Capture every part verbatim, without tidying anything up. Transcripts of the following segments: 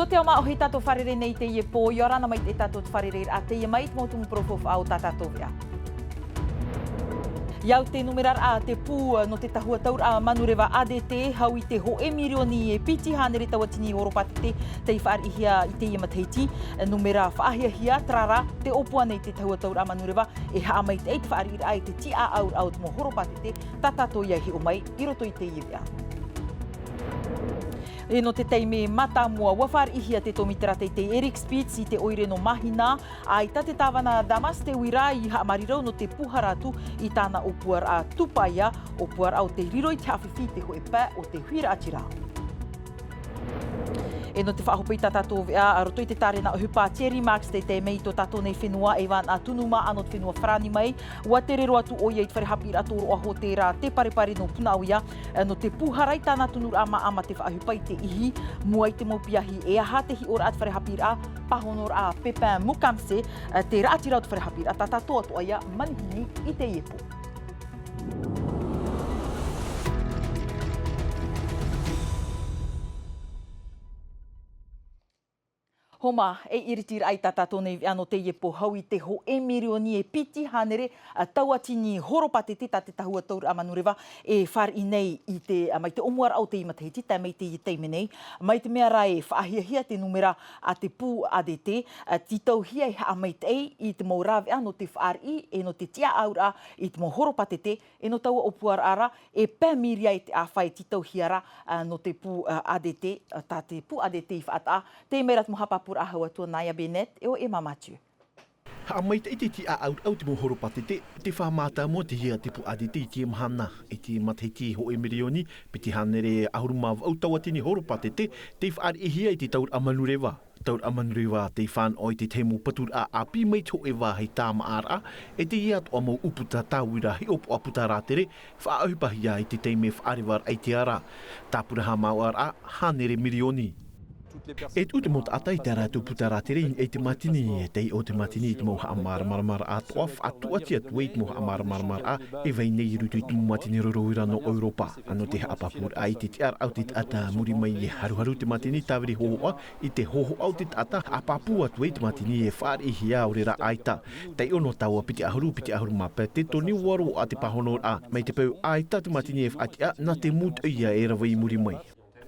Nō te ao māʻohi tātou fārerei nei i teie pō, ʻia ora na mai te tātou fārereiraʻa teie mai i te mau tumu parau faufaʻa o tā tātou veʻa. I au te numeraraʻa te pū nō te tahua tauraʻa manureva A D T, hau i te hōʻē mirioni e piti hānere tauatini horopātete tei fāriʻihia i teie matahiti. Numera faʻahiahia, terā rā, tē ʻōpua nei te tahua tauraʻa manureva, e haʻamaitaʻi te fāriʻiraʻa i te tiʻaʻauraʻa o te mau horopātete tā tātou ʻia hiʻo mai i roto i teie veʻa. E nō te taime mātāmua, ʻua fāriʻihia te tōmitera teitei Eric Spitz i te ʻoire nō Mahina, ʻaita te tāvana Damas Teuira i haʻamārirau nō te pūhara atu i tāna ʻōpuaraʻa tupaʻia, ʻōpuaraʻa o tei riro i te haʻafifi i te hōʻē pae o te huiraʻatira. E nō te faʻahope i tā tātou veʻa, a roto i te tārena ʻohipa Thierry Marx, tei tae mai i tō tātou nei fenua, e vānaʻa tunu mā, nō te fenua Farāni mai, ʻua tere roa atu ʻoia i te fare haʻapiʻiraʻa tōroʻa hōtēra Te Parepare nō Punaʻauia, nō te pūhara i tāna tunuraʻa māʻa mā te faʻaʻohipa i te ihi, mua i te mau piahi, e aha te hiʻoraʻa te fare haʻapiʻiraʻa, pāhonoraʻa Pépin Moukamsé, te raʻatira o te fare haʻapiʻiraʻa, tā tātou atoʻa ia manihini i teie pō. Homa, e iritiraʻa i tā tātou nei veʻa nō teie pō, hau i te hōʻē mirioni e piti hānere, a, tauatini horopātete tā te tahua tauraʻa manureva e fāriʻi nei i te, a, mai te ʻōmuaraʻa o teie matahiti, tae mai i teie taime nei, mai te mea rā e faʻahiahia te numera a te pū A D T, a, tītauhia e haʻamaitaʻi i te mau rāveʻa nō te fāriʻi e nō te tiʻaʻauraʻa i te mau horopātete, e nō taua ʻōpuaraʻa rā, e pae mīria i te ʻāfa e tītauhia ra, a, nō te pū, a, A D T, a, tā te pū A D T i faʻataʻa. Tei mai rā te mau haʻapāpūraʻa hau atu a Naya Bennett, e ʻo Emma Mathieu. Haʻamaitaʻi te tiʻaʻauraʻa o te mau horopātete, tē faʻamātāmua teie a te pū A D T i teie mahana, i te matahiti hōʻē mirioni, piti hānere ʻahuru mā vaʻu tauatini horopātete, tei fāriʻihia i te tauraʻa manureva. Tauraʻa manureva tei fānaʻo i te tahi mau paturaʻa ʻāpī mai te hōʻē vāhi tāmāʻaraʻa, e teie atoʻa mau ʻūputa tāuira hiʻopoʻa puta rātere, faʻaʻohipahia i te taime faʻarevaraʻa i te ara. Tāpura haʻamāuʻaraʻa, hānere mirioni. E tuʻu te mau taʻata i tā rātou puta rātere i niʻa i te mātini, e taiʻo te mātini i te mau haʻamāramaramaraʻa atoʻa, faʻatuati atu ai i te mau haʻamāramaramaraʻa e vai nei i roto i te mau mātini roroʻi ra nō ʻEuropa. Nō te haʻapāpūraʻa i te tiʻaraʻa o te taʻata muri mai e haruharu te mātini tāviri hōhoʻa, i te hōhoʻa o te taʻata, haʻapāpū atu ai te mātini e fāriʻihia ʻaore rā ʻaita. Taiʻo nō taua piti ʻahuru, piti ʻahuru mā pae te toni ʻua roaʻa te pāhonoraʻa. Mai te peu ʻaita te mātini e faʻatiʻa, nā te mūtoʻi ia e rave i muri mai.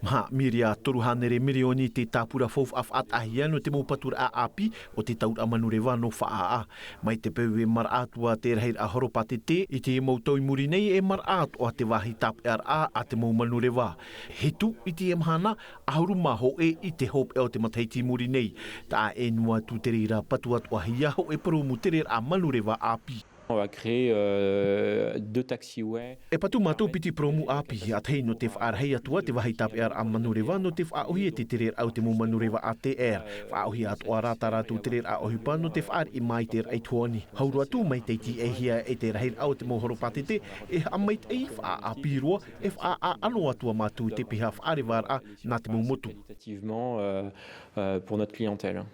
Maha mīria toru hānere mirioni te tāpura faufaʻa faʻataʻahia nō te mau paturaʻa ʻāpī o te tauraʻa manureva nō Faʻaʻā. Mai te peu e maraʻa atu ā te rahiraʻa horopātete i te mau tau i muri nei, e maraʻa atoʻa te vāhi tāpeʻaraʻa a te mau manureva. Hitu i teie mahana, ʻahuru mā hōʻē i te hopeʻa o te matahiti i muri nei. Taʻa ʻē noa atu te reira patu atoʻahia hōʻē purōmu tereraʻa manureva ʻāpī. On va créer, euh, deux taxiways. E patu mātou piti purōmu ʻāpī, ʻa tahi nō te faʻarahi atu ā te vāhi tāpeʻaraʻa manureva, nō te faʻaʻohi e te tereraʻa o te mau manureva A T R. Faʻaʻohi atoʻa rā tā rātou tereraʻa ʻohipa nō te fāriʻi mai i te raʻi tuoni. Hau roa atu mai tei tīaʻihia e te rahiraʻa o te mau horopātete, e haʻamaitaʻi, faʻaʻāpī roa, e faʻaʻano atu ā mātou i te piha faʻarevaraʻa nā te mau motu. Qualitativement, euh, euh, pour notre clientèle.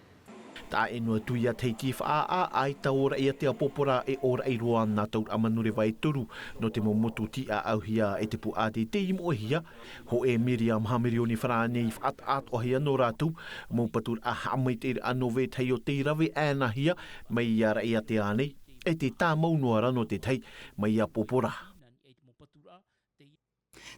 Taʻa ʻē noa atu ia Tahiti Faʻaʻā, ʻaita ʻo Raʻiātea Pōpora e ʻōraʻi roa nā tauraʻa manureva e toru nō te mau motu tiʻaʻauhia e te pū A D T i moʻehia, hōʻē mīria maha mirioni farāne i faʻataʻatoʻahia nō rātou, mau paturaʻa haʻamaitaʻiraʻa nō Vetahi o tei rave ʻānāhia mai ia Raʻiātea nei, e te tāmau noa ra nō te tahi mai ia Pōpora.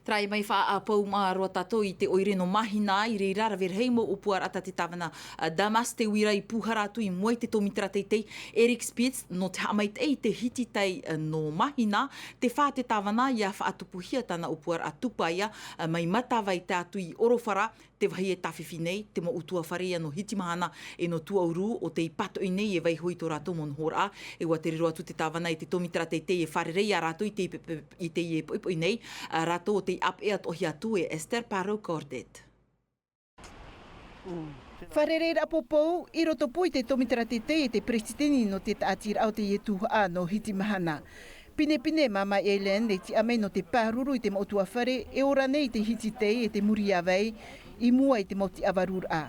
Terā e mai faʻaʻāpau mā roa tātou i te ʻoire nō Mahina, i reira rave rahi mau ʻōpuaraʻa tā te tāvana, a, Damas Teuira i pūhara atu i mua i te tōmitera teitei, Eric Spitz, nō te haʻamaitaʻi i te hiti tai, a, nō Mahina, te fā te tāvana ʻia faʻatupuhia tāna ʻōpuaraʻa tupaʻia, a, mai Matavai tae atu i ʻOrofara, te vāhi e tāfifi nei, te mau ʻutuāfare ia nō Hitimahana e nō Tuaʻurū, ʻo tei pātoʻi nei e vaiiho i tō rātou mau nohoraʻa, e ʻua tere roa atu te tāvana e te tōmitera teitei e fārerei ia rātou i te, i teie poʻipoʻi nei, a rātou ʻo tei ʻāpeʻe atoʻahia atu e Esther Parreau-Courdet. Fārereiraʻa pōpou, i roto pū i te tōmitera teitei e te peretiteni nō te tāʻatiraʻa o teie tuhaʻa nō Hitimahana. Pinepine māmā Hélène e tiʻa mai nō te pāruru i te mau ʻutuāfare e ora nei i te hiti tai e te muri iā vai, i mua i te mau tiʻavaruraʻa.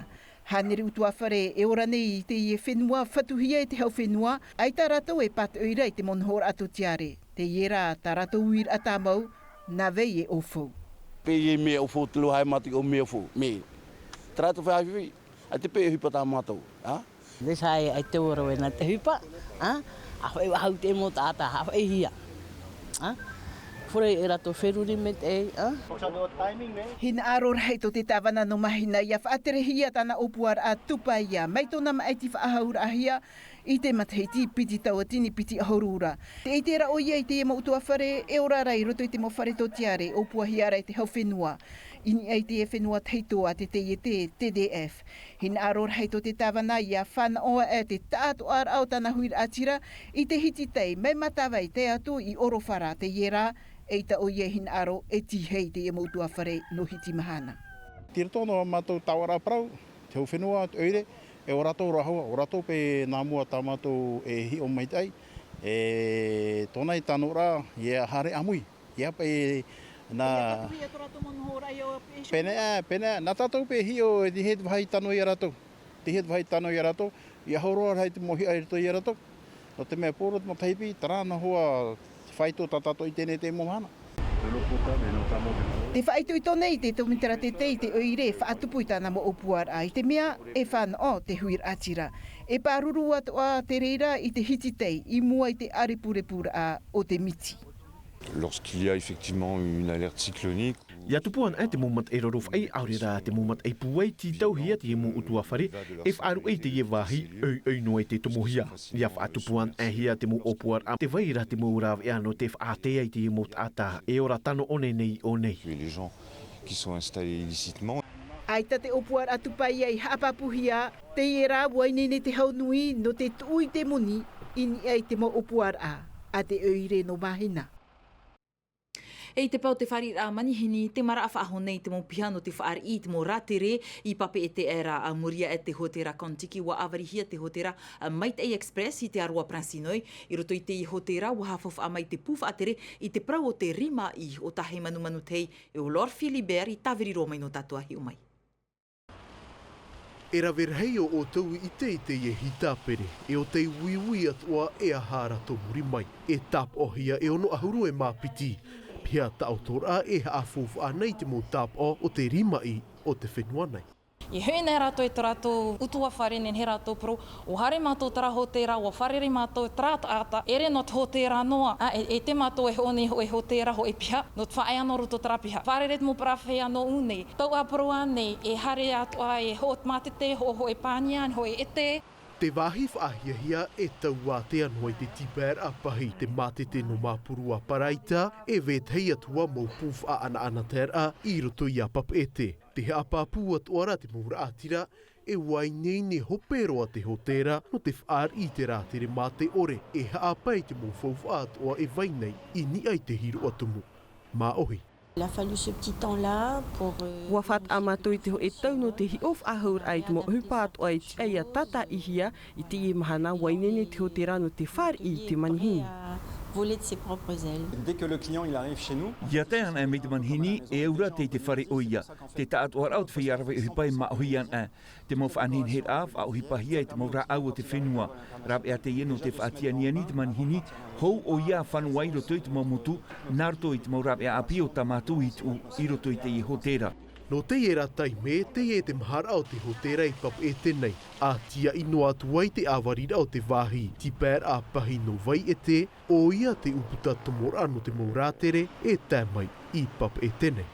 Hānere ʻutuāfare e ora nei i teie fenua fatuhia e te hau fenua, ʻaita rātou e pātoʻi ra i te mau nohoraʻa tōtiare. Teie rā tā rātou uiraʻa tāmau, nā vai e ʻaufau. Pē ia mea ʻaufau te lua hae mātou i ʻō mea ʻaufau, mea. Terā te faʻafifi, ʻAita paʻi e ʻohipa tā mātou, ā? Te sā e, ʻaita e ora vau nā te ʻohipa, ā? ʻA faʻi faʻahou te mau taʻata, ʻa faʻi hia. Ā? Fore e rātou feruri mai te, ā? Hinaʻaro rahi tō te tāvana nō Mahina ʻia faʻaterehia tāna ʻōpuaraʻa Tupaia, mai tōna maʻiti faʻahouraʻahia i te matahiti piti tauatini piti ʻahuru ra. Tē ʻite ra ʻoia i teie mau ʻutuāfare e ora ra i roto i te mau fare tōtiare ʻōpuahia ra e te hau fenua. I niʻa i teie fenua tahito a te T I E T, T D F. Hinaʻaro rahi tō te tāvana ʻia fānaʻo aʻe te taʻatoʻaraʻa o tāna huiraʻatira i te hiti tai mai Matavai tae atu i Orofara teie rā, eʻita ʻoia e hinaʻaro e tīaʻi i teie mau ʻutuāfare nō Hitimahana. Tei roto noa mātou taoʻaraʻa parau, te hau fenua, te ʻoire, e ʻo rātou rāua, ʻo rātou paʻi nā mua tā mātou e hiʻo maitaʻi, e tōna i tano ra, ʻia haere ʻāmui. ʻIa paʻi, nā. ʻIa patuhi atu rātou mau noho rahi o pēnei. Pēnei, pēnei, nā tātou paʻi e hiʻo, e tīaʻi te vāhi tano ia rātou. Tīaʻi te vāhi tano ia rātou, ʻia hōroʻa rahi te mau hiʻo i roto ia rātou. Nō te mea poro te matahipi, terā noa hoʻi te faito tā tātou i teie nei te mau mahana. Tē faʻaitoito nei te tōmitera tētē i te ʻoire faʻatupu i tāna mau ʻōpuaraʻa i te mea e fānaʻo te huiraʻatira. E pāruru atoʻa te reira i te hiti tai i mua i te ʻārepurepuraʻa o te miti. Lorsqu'il y a effectivement une alerte cyclonique. ʻIa tupu ana te mau mataʻi rorofaʻi, ʻaore rā te mau mataʻi pūai, tītauhia te mau ʻutuāfare e faʻaruʻe i teie vāhi, ʻoiʻoi noa i te tomohia. ʻIa faʻatupu ana hia te mau ʻōpuaraʻa, tē vai ra te mau rāveʻa nō te faʻaātea i teie mau taʻata e ora tano ʻōnei nei i ʻō nei. Tuer les gens qui sont installés illicitement. ʻAita te ʻōpuaraʻa Tupaia i haʻapāpūhia, teie rā ʻua ineine te hau nui nō te tuʻu i te moni i niʻa i te mau ʻōpuaraʻa a te ʻoire nō Mahina. E i te pae o te fāriʻiraʻa manihini, tē maraʻa faʻahou nei te mau piha nō te fāriʻi i te mau rātere i Papeʻete aʻe ra, ā muri aʻe te hōtēra Kon-Tiki, ʻua ʻāvarihia te hōtēra Maitaʻi Express i te ʻāroa Prince Hinoi. I roto i teie hōtēra, ʻua haʻafaufaʻa mai te pū faʻatere i te parau o te rima i ʻōtahi manumanu tei, e ʻo Lord Philibert i tāviri roa mai nō tātou ʻa hiʻo mai. E rave rahi ʻo ʻoutou i ʻite i teie hītāpere, e ʻo tei uiui atoʻa e aha ra tō muri mai. E tāpaʻohia e ono ʻahuru e mā piti piha taʻotoraʻa e haʻafaufaʻa nei i te mau tāpaʻo o te rimaʻi o te fenua nei. E hoʻi nei rātou e tō rātou ʻutuāfare, nehenehe rātou parau, ʻua haere mātou terā hōtēra, ʻua fārerei mātou terā taʻata, ʻere noa te hōtēra noa, ā, e, e ʻite mātou e hoʻo nei hōʻē hōtēra, hōʻē piha, nō te faʻaea noa roto terā piha. Fārerei te mau parau fea nō ʻū nei. Tau ā parau ā nei, e haere atoʻa e hoʻo mātete, hoʻo, hōʻē pānia, hōʻē ʻete. Te vāhi faʻahiahia e tau ātea noa i te tīpaeraʻa pahi, te mātete nō Māpuru a Paraita, e vetahi atu ā mau pū faʻaʻanaʻanataeraʻa i roto ia Papeʻete. Tē haʻapāpū atoʻa ra te mau raʻatira, e ʻua ineine hope roa te hōtēra nō te fāriʻi i te rātere mā te ʻore, e haʻapae i te mau faufaʻa atoʻa e vai nei i niʻa i te hiroʻa tumu. Māʻohi. Il a fallu ce petit temps-là pour, euh, ʻUa faʻataʻa mātou i te hōʻē tau nō te hiʻo faʻahouraʻa i te mau ʻohipa atoʻa e tiʻa ʻia tātaʻihia. I teie mahana, ʻua ineine te hōtēra nō te fāriʻi i te manihini. Voler de ses propres ailes. Dès que le client, il arrive chez nous. ʻIa tae anaʻe mai te manihini, e au ra tei te fare ʻoia. Te taʻatoʻaraʻa o te feiā rave ʻohipa e māʻohi anaʻe. Te mau faʻaneheneheraʻa faʻaʻohipahia e te mau rāʻau o te fenua. Rāveʻa teie nō te faʻatianiani i te manihini, hou ʻoia e fano ai i roto i te mau motu, nā roto i te mau rāveʻa ʻāpī o tā mātou i tuʻu i roto i teie hōtēra. Nō teie rā taime, teie te maharaʻa o te hōtēra i Papeʻete nei, ʻa tiaʻi noa atu ai te ʻāvariraʻa o te vāhi, tīpaeraʻa pahi nō Vaiʻete, ʻoia te ʻūputa tomoraʻa nō te mau rātere e tae mai i Papeʻete nei.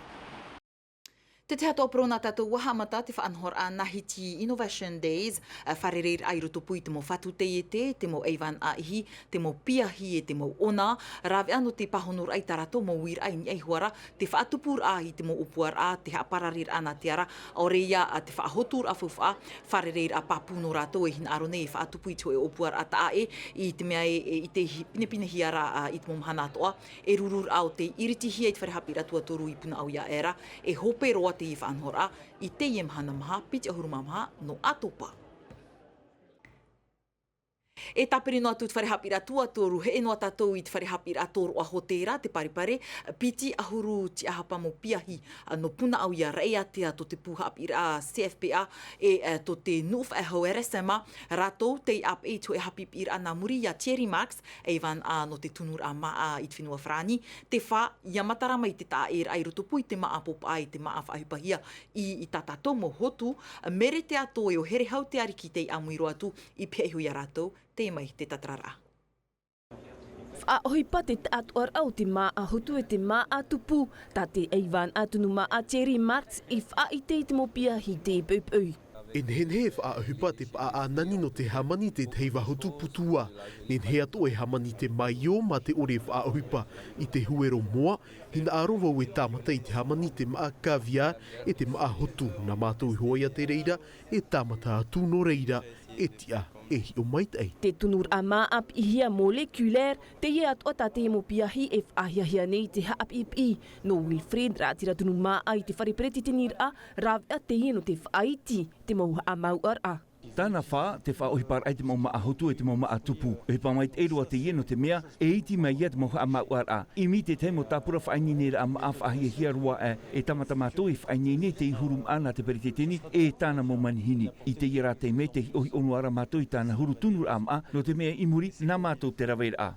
Te tahi atoʻa parau nā tātou ʻua haʻamata, te faʻanahoraʻa nā Hiti Innovation Days, ā, fārereiraʻa i rotopū i te mau fatu taiete, te mau ʻaivānaʻa ʻihi, te mau piahi e te mau ʻona, rāveʻa nō te pāhonoraʻa i tā rātou mau uiraʻa i niʻa iho ā ra, te faʻatupuraʻa i te mau ʻōpuaraʻa, te haʻaparariraʻa nā te ara, ʻaore ia, ā, te faʻahoturaʻa faufaʻa, fārereiraʻa pāpū nō rātou e hinaʻaro nei e faʻatupu i te hōʻē ʻōpuaraʻa taʻa ʻē, i te mea e, e, i te hi-, pinepinehia ra, ā, i te mau mahana atoʻa, e rururaʻa o tei iritihia i te fare haʻapiʻiraʻa tuatoru i Punaʻauia aʻe ra, e hope roa teie faʻanahoraʻa, i teie mahana maha, piti ʻahuru mā maha nō ʻAtopa. E tāpiri noa atu te fare haʻapiʻiraʻa tuatoru, heʻe noa tātou i te fare haʻapiʻiraʻa tōroʻa hōtēra, te parepare, piti ʻahuru tiʻahapa mau piahi, ā, nō Punaʻauia, raʻiātea tō te pū haʻapiʻiraʻa C F P A, e, ā, tō te nuʻu faʻehau R S M A, rātou tei ʻāpeʻe i te hōʻē haʻapiʻiraʻa nā muri iā Thierry Marx, e Ivan A nō te tunuraʻa māʻa i te fenua Farāni, te fā, ʻia matara mai te taʻaʻēraʻa i roto pū i te māʻa pōpaʻa, i te māʻa faʻaʻohipahia i, i tā tātou mau hotu, Merete Atoe ʻo Herehau Te Ariki tei ʻāmui roa atu, i pīhaʻi iho iā rātou, teie mai te tātararaʻa. Faʻaʻohipa te taʻatoʻaraʻa o te māʻa hotu e te māʻa tupu, tā te Ivan A tunu māʻa Thierry Marx i faʻaʻite i te mau piahi i te poʻipoʻi. E nehenehe e faʻaʻohipa te paʻaʻa nani nō te hāmani i te tahi vāhi hotu putu ā. Nehenehe atoʻa e hāmani i te māiō mā te ʻore e faʻaʻohipa i te huero moa, hinaʻaro vau e tāmata i te hāmani i te māʻa caviar e te māʻa hotu, nā mātou iho ā ia te reira, e tāmata atu nō reira, e tiʻa, e hiʻo maitaʻi. Te tunuraʻa māʻa piʻihia moléculaire, teie atoʻa tā te mau piahi e faʻahiahia nei i te haʻapiʻipiʻi. Nō Wilfried Raʻatira Tunu Māʻa i te fare peretiteniraʻa, rāveʻa teie nō te faʻaiti te mau haʻamāuʻaraʻa. Tāna fā, te faʻaʻohiparaʻa i te mau māʻa hotu e te mau māʻa tupu. ʻOhipa maitaʻi roa teie nō te mea, e iti mai ia te mau haʻamāuʻaraʻa. ʻImi te tahi mau tāpura faʻaineineraʻa māʻa faʻahiahia roa aʻe, e tāmata mātou e faʻaineine i te huru māʻa nā te peretiteni e tāna mau manihini. I teie rā taime tē hiʻohiʻo noa ra mātou i tāna huru tunuraʻa māʻa, nō te mea i muri nā mātou te raveraʻa.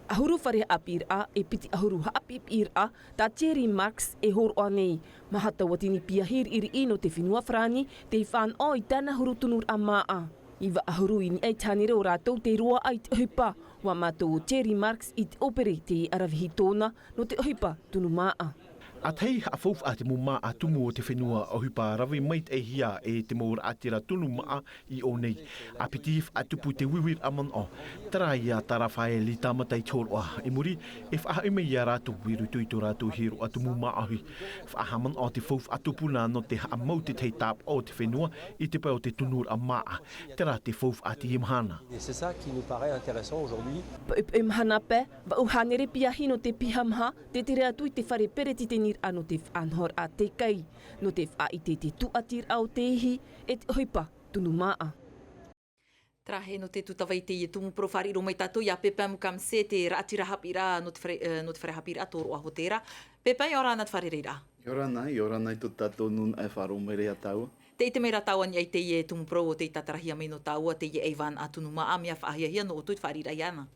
ʻAhuru fare haʻapiʻiraʻa, e piti ʻahuru haʻapiʻipiʻiraʻa, tā Thierry Marx e hōroʻa nei. Maha tauatini piahi riʻiriʻi nō te fenua Farāni, tei fānaʻo i tāna huru tunuraʻa māʻa. Iva ʻahuru i niʻa i te hānere o rātou tei roaʻa i te ʻohipa, ʻua mātau ʻo Thierry Marx i te ʻōpere tei ʻaravihi tōna, nō te ʻohipa tunu māʻa. ʻA tahi haʻafaufaʻa te mau māʻa tumu o te fenua ʻohipa rave maitaʻihia e te mau raʻatira tunu māʻa i ʻō nei. ʻA piti faʻatupu te uiuiraʻa manaʻo. Terā ia tā Raphaël i tāmata i te hōroʻa. I muri, e faʻahoʻi mai ia rātou i roto i tō rātou hīroʻa tumu māʻohi. Faʻahaʻamanaʻo te faufaʻa tupuna nō te haʻamau te tahi tāpaʻo o te fenua i te pae o te tunuraʻa māʻa. Terā te faufaʻa teie mahana. Et c'est ça qui nous paraît intéressant aujourd'hui. Poʻipoʻi mahana pae, vaʻu hānere piahi nō te piha maha, tē tere atu i te fare peretiteniraʻa nō te faʻanahoraʻa tei kai, nō te faʻaʻite i te tūʻatiraʻa o te ihi, e te ʻohipa tunu māʻa. Terā hē nō te tūtava i teie tumu parau, fāriʻi roa mai tātou iā Pepin Mukamse, te raʻatira haʻapiʻiraʻa nō te fare, eh, nō te fare haʻapiʻiraʻa tōroʻa hōtēra. Pepin, ʻia ora na te fārereiraʻa. ʻIa ora na, ʻia ora na i tō tātou nūnaʻa e faʻaroʻo mai ra iā tāua. Tē ʻite mai ra tāua i niʻa i teie tumu parau ʻo tei tātarahia mai nō tāua, teie Ivan A tunu māʻa, mea faʻahiahia nō ʻoutou te fāriʻiraʻa iāna.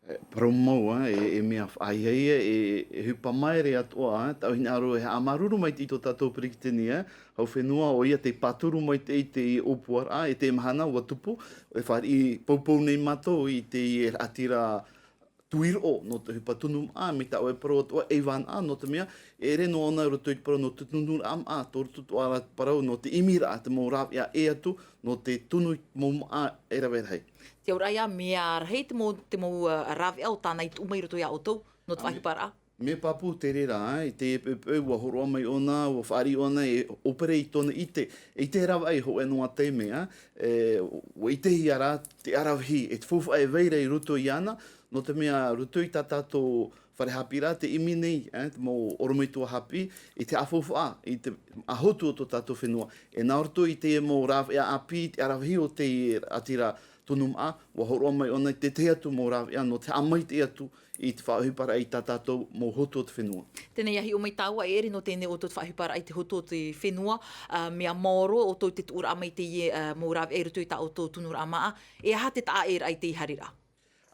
E, parau mau, ā, e, e mea faʻahiahia, e, e ʻohipa māere atoʻa, ā, tau hinaʻaro e haʻamāuruuru maitaʻi i tō tātou peretiteni, ā, hau fenua, ʻoia tei pāturu maitaʻi i te ʻōpuaraʻa, e te mahana ʻua tupu, e fāriʻi poupou nei mātou i te, e raʻatira tuiroʻo nō te ʻohipa tunu māʻa, mai tā ʻoe parau atoʻa, Ivan A, nō te mea, e ʻere noa ʻōna i roto i te parau nō te tunuraʻa māʻa, tō roto atoʻa ra te parau nō te ʻimiraʻa, te mau rāveʻa ʻē atu, nō te tunu i te mau māʻa e rave rahi. Te auraʻa ia, mea rahi te mau, te mau, uh, rāveʻa o tāna i tuʻu mai i roto iā ʻoutou, nō te faʻaʻohiparaʻa? Mea pāpū te reira, ā, i te poʻipoʻi ʻua hōroʻa mai ʻōna, ʻua fāriʻi ʻōna e ʻōpere i tōna ʻite, e ʻite rāveʻa i hōʻē noa taime, ā, e, ʻua ʻitehia rā te ʻaravihi, e te faufaʻa e vai ra i roto iāna, nō te mea roto i tā tātou fare haʻapiʻiraʻa tē ʻimi nei, ā, te mau ʻorometua haʻapiʻi, i te haʻafaufaʻa, i te māʻa hotu o tō tātou fenua. E nā roto i te mau rāveʻa ʻāpī, te ʻaravihi o te raʻatira tunu māʻa, ʻua hōroʻa mai ʻōna i te tahi atu mau rāveʻa nō te haʻamaitaʻi atu i te faʻaʻohiparaʻa i tā tātou mau hotu o te fenua. Teie nei, ʻia hiʻo mai tāua, e ʻere noa teie nei ʻoutou te faʻaʻohiparaʻa i te hotu o te fenua, ā, mea maoro ʻoutou i te tuʻuraʻa mai i teie, ā, mau rāveʻa i roto i tā ʻoutou tunuraʻa māʻa, e aha te taʻaʻēraʻa i teie haereraʻa?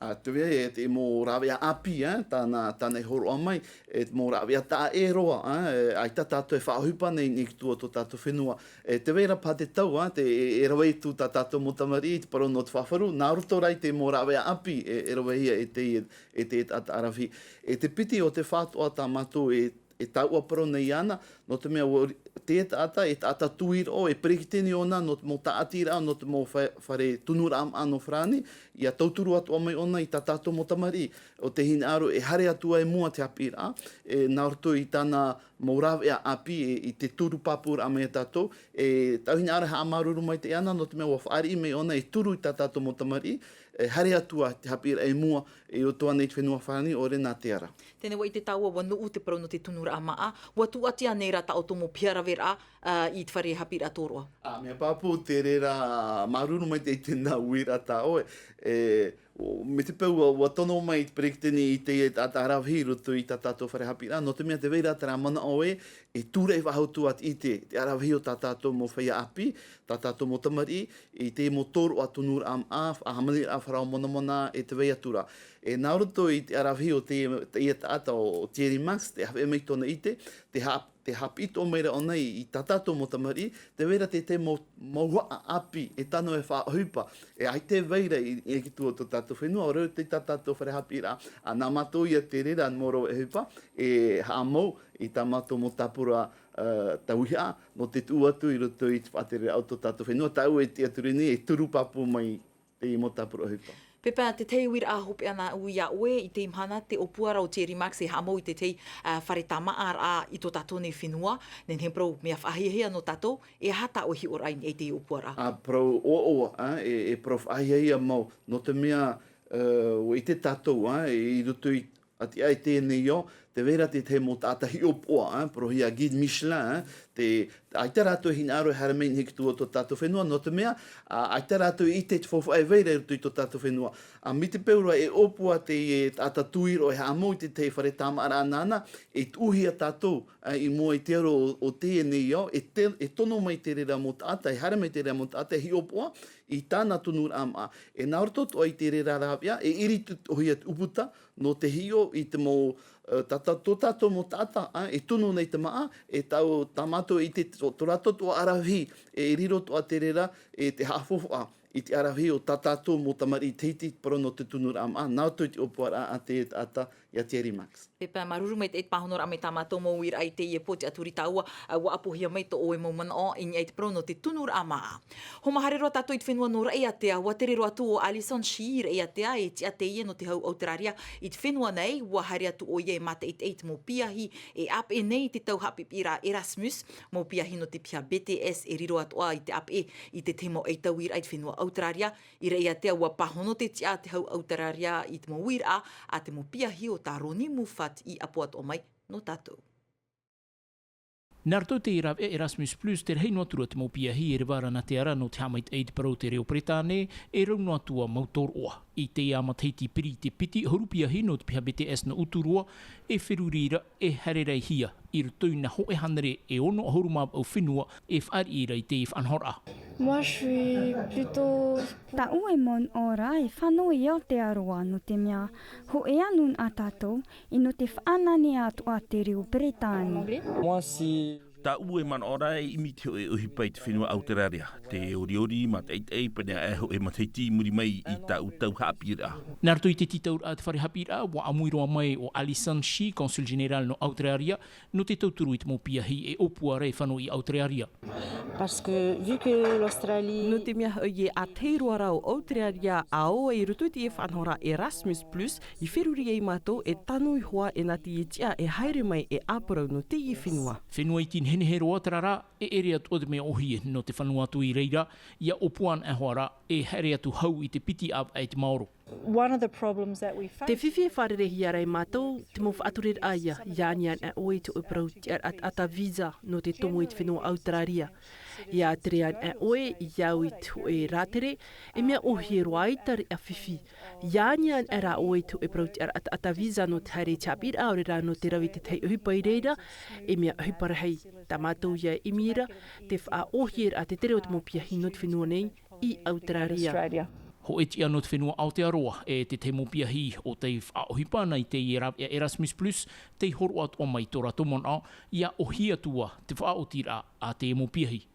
Ā, tē vai ra te mau rāveʻa ʻāpī, ā, tāna, tāna i hōroʻa mai, e te mau rāveʻa taʻa ʻē roa, ā, e, ʻaita tātou e faʻaʻohipa nei i niʻa i te tua o tō tātou fenua. E tē vai ra paha te tau, ā, te, e, e rave atu tā tātou mau tamariʻi i te parau nō te faʻafaru, nā roto rā i te mau rāveʻa ʻāpī, e, e ravehia e te, e te, e te taʻata ʻaravihi. E te piti ʻo te fā atoʻa tā mātou e, e taua parau nei iāna, nō te mea ʻua, te taʻata, e taʻata tuiroʻo, e peretiteni ʻōna, nō te mau tāʻatiraʻa, nō te mau fa-, fare tunuraʻa māʻa nō Farāni, ʻia tauturu atoʻa mai ʻōna i tā tātou mau tamariʻi, ʻo tē hinaʻaro e haere atu ai i mua te haʻapiʻiraʻa, e, nā roto i tāna mau rāveʻa ʻāpī, e, i te turu pāpūraʻa mai iā tātou, e, tau hinaʻaro e haʻamāuruuru maitaʻi ana, nō te mea ʻua fāriʻi mai ʻōna e turu i tā tātou mau tamariʻi, e haere atu ā te haʻapiʻiraʻa i mua, i roto ānei i te fenua farani, ʻoia nā te ara. Teie ā te taoʻa, ʻua nuʻu te parau nō te tunuraʻa māʻa, ʻua tūʻati ānei rā tā ʻoutou mau piha raveraʻa, ā, i te fare haʻapiʻiraʻa tōroʻa? Ā, mea pāpū te reira, māuruuru maitaʻi i teie uiraʻa tā ʻoe, e, ʻo, mai te peu ʻua, ʻua tono mai te peretiteni i te, e, taʻata aravihi i roto i tā tātou fare haʻapiʻiraʻa, nō te mea tē vai ra terā manaʻo ē, e tūraʻi faʻahou atu ā te ʻite, te aravihi o tā tātou mau feiā ʻāpī, tā tātou mau tamariʻi, i te mau tōroʻa tunuraʻa māʻa, faʻahaʻamaniraʻa faraoa monamona, e tē vai atu ra. E nā roto i te aravihi o te, teie taʻata ʻo Thierry Marx, tē haʻapeʻe mai tōna ʻite, tē haʻa-, tē haʻapiʻi atoʻa mai ra ʻōna i, i tā tātou mau tamariʻi, tē vai ra te, te mau, mau haʻa ʻāpī, e tano e faʻaʻohipa, e ʻaita e vai ra i, i te tua o tō tātou fenua, ʻaore rā tā tātou fare haʻapiʻiraʻa, ā, nā mātou ïa te reira mau rave ʻohipa, e haʻamau i tā mātou mau tāpura, ā, tauihaʻa, nō te tuʻu atu i roto i te faʻatereraʻa o tō tātou fenua, tāʻu e tiʻaturi nei, e toru pāpū mai teie mau tāpura ʻohipa. Pepa, te tahi uiraʻa hopeʻa nāʻu iā ʻoe, i teie mahana te ʻōpua ra ʻo Thierry Marx e haʻamau i te tahi, ā, fare tāmāʻaraʻa i tō tātou nei fenua, nehenehe parau mea faʻahiahia nō tātou, e aha tā ʻoe hiʻoraʻa i teie ʻōpuaraʻa? Ā, parau ʻoaʻoa, ā, e, e parau faʻahiahia mau, nō te mea, ā, ʻua ʻite tātou, ā, i roto i ʻati ai teie nei ao, tē vai ra te tahi mau taʻata hiʻopoʻa, ā, parauhia guide Michelin, ā, te, ʻaita rātou e hinaʻaro e haere mai i niʻa i te tua o tō tātou fenua, nō te mea, ā, ʻaita rātou e ʻite i te faufaʻa e vai ra i roto i tō tātou fenua. Ā, mai te peu ra e ʻōpua teie taʻata tuiroʻo e haʻamau i te tahi fare tāmāʻaraʻa nāna, e tuʻuhia tātou, ā, i mua i te aro o, o teie nei ao, e te, e tono mai te reira mau taʻata, e haere mai te reira mau taʻata, e hiʻopoʻa i tāna tunuraʻa māʻa. E nā roto atoʻa i te reira rāveʻa, e ʻiri atoʻahia te ʻūputa, nō te hiʻo i te mau, ā, tā, tā, tō tātou mau taʻata, ā, e tunu nei te māʻa, e tau, tā mātou i te, tō, tō rātou atoʻa aravihi, e riro atoʻa te reira, e te haʻafaufaʻa i te aravihi o tā tātou mau tamariʻi i Tahiti, parau nō te tunuraʻa māʻa, nā roto i te ʻōpuaraʻa a te taʻata iā Thierry Marx. Pepa, māuruuru maitaʻi i te pāhonoraʻa mai tā mātou mau uiraʻa i teie pō, tiʻaturi tāua, ā, ʻua ʻapohia mai tō ʻoe mau manaʻo i niʻa i te parau nō te tunuraʻa māʻa. Hōmā haere roa tātou i te fenua nō Raʻiātea, ʻua tere roa atu ʻo Alison Shee i Raʻiātea, e tiʻa teie nō te hau ʻAuteraria i te fenua nei, ʻua haere atu ʻoia e mātaʻitaʻi i te mau piahi e ʻāpeʻe nei i te tau haʻapiʻiraʻa Erasmus, mau piahi nō te piha B T S e riro atoʻa i te ʻāpeʻe i te tahi mau ʻaitauiraʻa i te fenua ʻAuteraria. I Raʻiātea ʻua pāhono te tiʻa a te hau ʻAuteraria i te mau uiraʻa a te mau piahi o tā Roni Muffat i ʻapo atoʻa mai nō tātou. Nā roto i te rāveʻa Erasmus Plus, te rahi noa atu ra te mau piahi e reva ra nā te ara nō te haʻamaitaʻi i te parau o te reo Peretāne, e rau noa atu ā mau tōroʻa. I teie matahiti piri te piti ʻahuru piahi nō te piha B T S nō Uturoa, e feruri ra, e haere rahi ia i roto i nā hōʻē hānere e ono ʻahuru mā vaʻu fenua e fāriʻi ra i teie faʻanahoraʻa. Moi, je suis plutôt Tāʻu e manaʻo ra e fānau i Aotearoa, nō te mea hōʻē anu nā tātou, e nō te faʻanahoraʻa atoʻa te reo Peretāne. Moi, si Tāʻu e manaʻo ra e ʻimi te hōʻē ʻohipa i te fenua Auteraria, te ʻoriʻori, mātaʻitaʻi, pēneiaʻe hōʻē matahiti i muri mai i tāʻu tau haʻapiʻiraʻa. Nā roto i te tītauraʻa a te fare haʻapiʻiraʻa, ʻua ʻāmui roa mai ʻo Alison Shee, Consul Général nō Auteraria, nō te tauturu i te mau piahi e ʻōpua ra e fānau i Auteraria. Parce que, vu que l'Australie Nō te mea hoʻi e ʻātahi roa rā ʻo Auteraria ā ʻoe i roto i te faʻanahoraʻa Erasmus Plus, i feruri ai mātou e tano iho ā e nā teie tiʻa e haere mai e ʻāparau nō teie fenua. Fenua iti nehenehe roa terā rā, e ʻere atoʻa te mea ʻōhie nō te fano atu i reira, ʻia ʻōpua anaʻe hoʻi rā, e haere atu hau i te piti ʻāvaʻe i te maoro. One of the problems that we face Te fifi e fārereihia ra e mātou, te mau faʻatureraʻa ia, ʻia ani anaʻe ʻoe i te hōʻē parau tiʻaraʻa taʻata visa nō te tomo i te fenua Auteraria. ʻIa tere anaʻe ʻoe, ʻia au i te hōʻē rātere, e mea ʻōhie roa ʻaita riʻa fifi. ʻIa ani anaʻe rā ʻoe i te hōʻē parau tiʻaraʻa taʻata visa nō te haere i te haʻapiʻiraʻa, ʻaore rā nō te rave i te tahi ʻohipa i reira, e mea ʻohipa rahi. Tā mātou ia e ʻimi ra, te faʻaʻōhieraʻa te tere o te mau piahi nō te fenua nei, i Auteraria. Australia. Hōʻē tiʻa nō te fenua Aotearoa, e te tahi mau piahi ʻo tei faʻaʻohipa ana i teie rāveʻa Erasmus Plus, tei hōroʻa atoʻa mai tō rātou manaʻo, ʻia ʻōhie atu ā te faʻaotiraʻa a te mau piahi.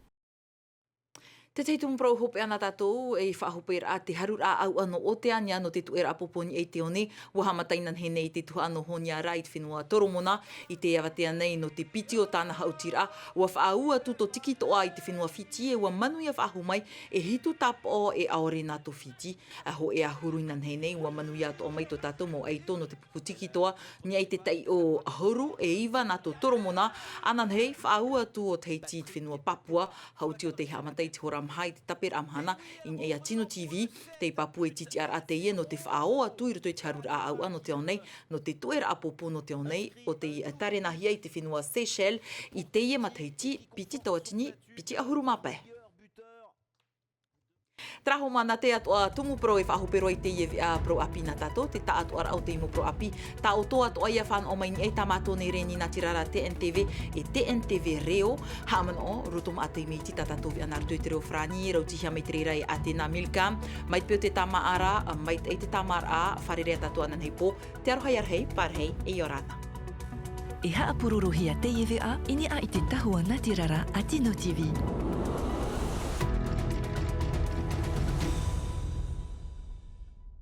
Te tahi tumu parau hopeʻa nā tātou, e faʻahoperaʻa te haruraʻa ʻauʻa nō Oteania nō te tuʻeraʻa pōpō i niʻa i te one, ʻua haʻamata inanahi nei i te tuhaʻa nō Honiara i te fenua Toromona, i te avatea nei nō te piti o tāna haʻutiraʻa, ʻua faʻaū atu tō Tikitoʻa i te fenua Fiti, e ʻua manuia faʻahou mai e hitu tāpaʻo e ʻaore nā tō Fiti. ʻA hōʻē ʻahuru inanahi nei, ʻua manuia atoʻa mai tō tātou mau ʻaito nō te pupu Tikitoʻa, i niʻa i te taiʻo ʻahuru e iva nā tō Toromona, ananahi, faʻaū atu ʻo Tahiti i te fenua Papua, haʻuti ʻo tei haʻamata i te hora Maha i te taperaʻa mahana i niʻa iā Tino TV, te pāpū e tītiʻaraʻa teie nō te faʻaō atu i roto i te haruraʻa ʻauʻa nō te ao nei, nō te tuʻeraʻa pōpō nō te ao nei, ʻo tei tarenahia i te fenua Seychelles i teie matahiti piti tauatini piti ʻahuru mā pae. Terā hoʻi nā te atoʻa tumu parau e faʻahope roa i teie veʻa parau ʻāpī nā tātou, te taʻatoʻaraʻa o te mau parau ʻāpī, taʻoto atoʻa ia fānaʻo mai nei tā mātou nei reni natirara TNTV e TNTV Reo. Haʻamanaʻo, roto maʻa te miti tā tātou veʻa nā roto i te reo farāni, rautihia mai te reira e Atena Milka, mai te peu te tāmāʻa ra, mai te tāmāʻa ra, fārerei tātou ananahi pō, te aroha ia rahi, pārahi, e ʻia ora na. E haʻapurorohia teie veʻa i niʻa i te tahua natirara a Tino TV.